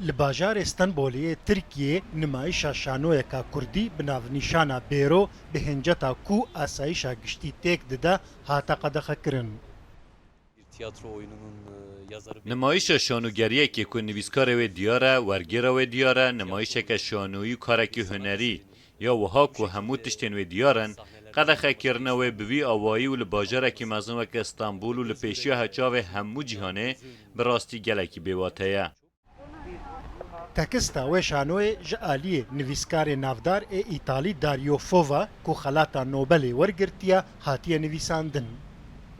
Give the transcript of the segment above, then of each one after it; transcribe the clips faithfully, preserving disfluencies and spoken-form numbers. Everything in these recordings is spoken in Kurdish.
Li bajarê Stenbolê yê Tirkiyê nimayişa şanoyeka kurdî bi navnîşana Bêro bi hinceta ku asayişa giştî têk dide hate qedexekirin. Nimayişa şanogeriyekê ku nivîskarê wê diyar e, wergêra wê diyar e, nimayişeke şanoyî û karekî hunerî ya wiha ku hemû tiştên wê diyar in, qedexekirina wê bi vî awayî û li bajarekî mezin weke Stenbol û li pêşiya heçavê hemû cîhanê bi rastî gelekî bêwate ye. Tekista wê şanoyê ji aliyê nivîskarê navdar ê Îtalî Dario Fo ve ku xelata Nobelê wergirtiye hatiye nivîsandin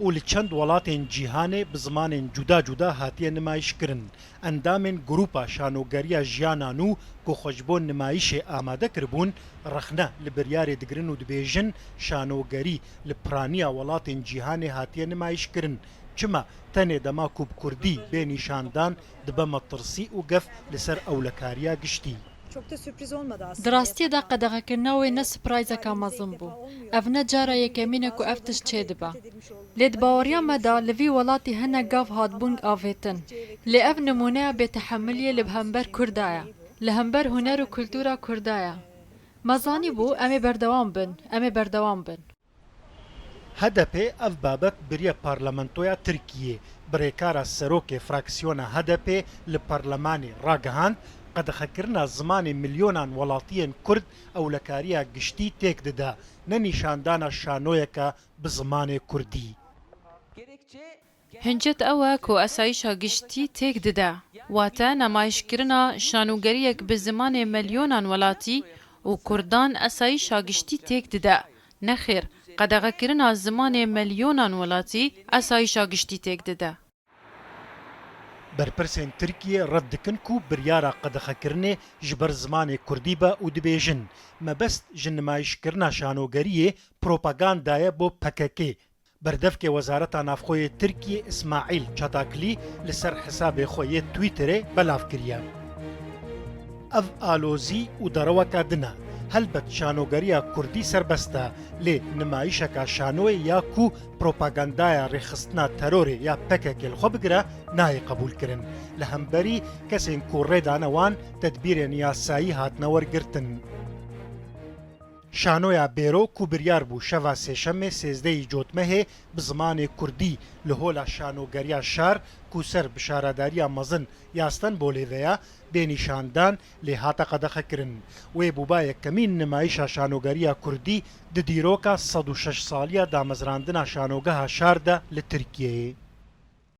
û li çend welatên cîhanê bi zimanên cuda cuda hatiye nimayişkirin. Endamên Grûpa Şanogeriya Jiyana Nû ku xwe ji bo nimayişê amade kiribûn, rexne li biryarê digirin û dibêjin, şanogerî li piraniya welatên cîhanê hatiye nimayişkirin. Çima tenê dema ku bi kurdî bê nîşandan dibe metirsî û gef li ser ewlekariya giştî. Di rastiyê de qedexekirina wê ne surprizeka mezin bû. Ev ne cara yekemîn e ku ev tişt çêdibe. Lê di baweriya me de li vî welatî hinek gav hatibûn avêtin. Lê ev nimûneya bêtehemiliyê li hember Kurda ye. Li hember huner û kultura Kurda ye. Me zanîbû em ê berdewam bin, em ê berdewam bin. H D P ev babet biriye parlamentoya Tirkiyê. Birêkara serokê fraksiyona H D P li parlemanê ragihand, qedexekirina zimanê milyonan welatiyên kurd ewlekariya giştî têk dide, ne nîşandana şanoyeke bi zimanê kurdî. Hincet ew e ku esayîşa giştî têk dide. Wate nemayişkirina şanogeriyek bi zimanê milyonan welatî û kurdan esayîşa giştî têk dide. Nexêr, qedexekirina zimanê milyonan welatî esayîşa giştî têk dide. Berpirsên Tirkiyê red dikin ku biryara qedexekirinê ji ber zimanê kurdî be û dibêjin, mebest ji nimayişkirina şanogeriyê propaganda ye bo P K K. Berdevkê Wezareta Navxwe yê Tirkiyê Îsmaîl Çataklî li ser hesabê xwe yê Twitterê belav kiriye. Ev alozî û dereweka din e. Helbet şanogeriya kurdî serbest e, lê nimayişeka şanoyê ya ku propagandaya rêxistina terorê ya P K K li xwe bigire, nayê qebûlkirin. Li hemberî kesên ku rê dane wan tedbîrên yasayî hatine wergirtin. Şanoya Bêro ku biryar bû şeva Sêşemê sêzdehê Cotmehê bi zimanê kurdî li Hola Şanogeriya Şar ku ser bi şaredariya mezin ya Stenbolê ve ya bê nîşandan, lê hate qedexekirin. Wê bûba yekemîn nimayişa şanogeriya kurdî di dîroka sed û şeş saliya damezrandina şanogeha şar de li Tirkiyeyê.